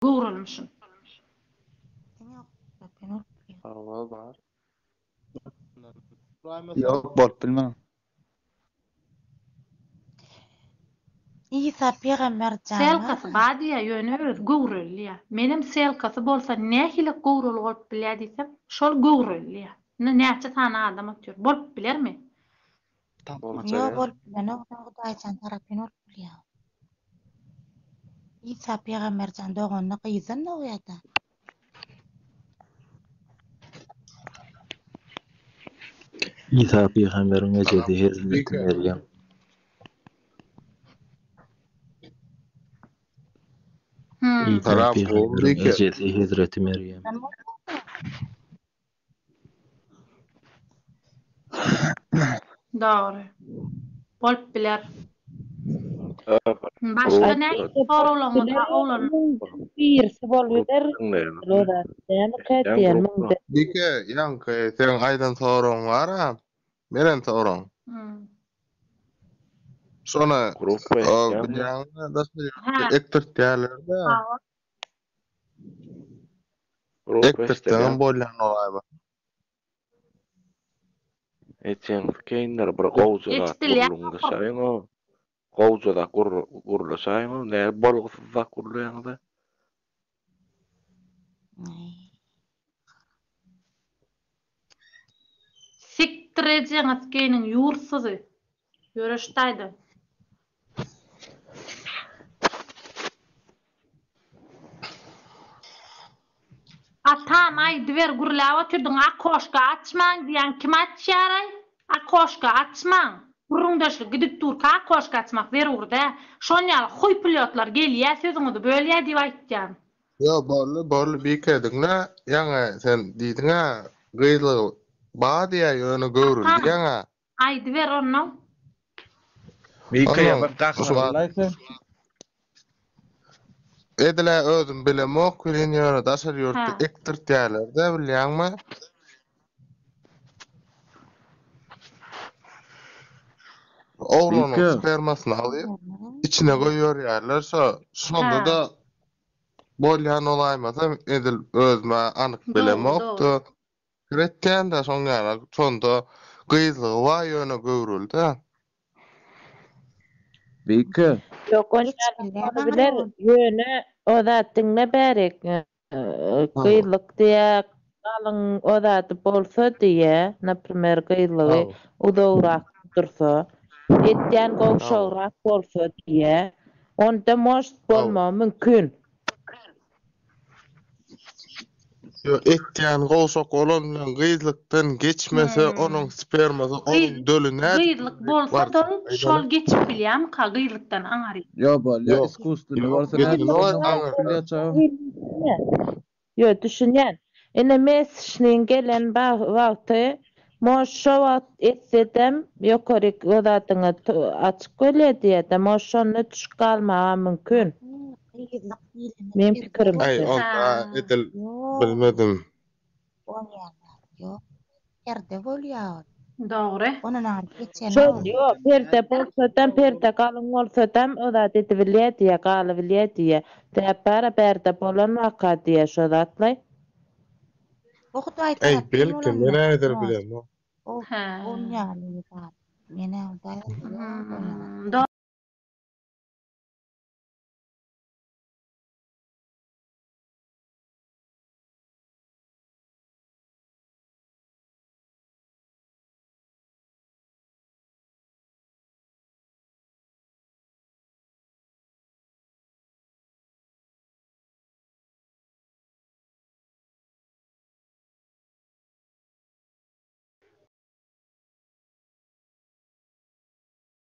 Göwrelmişin. Hawa bar. Ýok bolup bilmez. Isa pygamber jan Selkasy bar diýýär, ýöne özi göwreli diýýär. Menem selkasy bolsa nähili göwreli bolup bilýär diýsem, şol göwreli diýýär. Indi näçe sany adam otyr. Bolup bilermi? Ýok bolup bilenok, Hudaýjan tarapyn bolup bilýär. Isa pygamber jan doganda gyzdan dogýar-da. Isa pygamberiň ejesi Hezreti Merýem. Isa pygamberiň ejesi Hezreti Merýem. Dogry. Bolup biler. Başga nähili soraglaryňyz bar oglanlar? Birisi bolup biler. Näme diýen müňde. Bike, ýaňky seň aýdan soragyň bar-a, beren soragyň. Şony bilýäňmi, daşary ýurtda ekdirtýärler-de. Ekdirtseňem bolýan olaýba. Etseňiz keýinler bir gowja zat gurluňdaşaýyň-o. Gowja zat gurlaşaýyň-o. Näme bolgusyz zat gurlaýaňyz-a? Sikdir ejeňiz keýniň ýurtsuzy. Ýöreş taýdan. Atam aýdyber gürläp otyrdyň akoşka açmaň diýýäň kim açýaraý akoşka açmaň gürrüňdeşlik gidip durka akoşka açmak zerur dä şon ýaly huý pulýotlar gelýä sözüňizi bölýä diýip aýtýan. Ýo boldy boldy bike diňle ýaňy sen diýdiňä gyzlygy ba diýä ýöne göwreli Atam diýäňä. Aýdyber onnoň. Mika ýa bir gaharlaý sen. Edil-ä özüm bilemok welin ýöne daşary ýurtda ekdirtýärler-dä bilýäňmi? Oglanyň spermasyny alyp içine goýberýärler şo şonda-da bolýan bolaýmasa edil özüm-ä anyk bilemok-da. Pikir etýän-dä şoň ýaly şonda gyzlygy bar ýöne göwreli-dä. Beýke. Ýok ony biler ýöne o zat diňle bärik gyzlyk diýä galyň o zady bolsa diýä naprimer gyzlygy uzagrak dursa etýän gowşagrak bolsa diýä onda может bolmagy mümkin. Ýo etýän gowşak bolan bilen gyzlykdan geçmese onuň spermasy onuň döli nädip Gyzlyk bolsa-da şol geçip bilýärmika gyzlykdan aňary. Ýo bolýa iskusstwnyý bolsa nädip bolýa çaga. Ýo düşünýän. Ine mesişniň gelen wagty moş şo wagt etsedem ýokaryk o zadyňa açyk bolýa diýýädä moş şonda düşüp galmagam mümkin. Gyzlyk diýleni Meň perde pikirimçe. Aý onda edil bilmedim. Bolýan zat ýok. Perde bolýa ol. Dogry. Ondan aňry geçenok. Şol ýok perde bolsadam perde galyň bolsadam o zat edibilýä diýýä galybilýä diýýä. Däp bara bärde bolan waka diýýä şo zatlaý. Bu Hudaý Äý tarapyn belki bolan men zat. edil bilemok. O onýaly zat. Menä Hudaý ýok onýaly.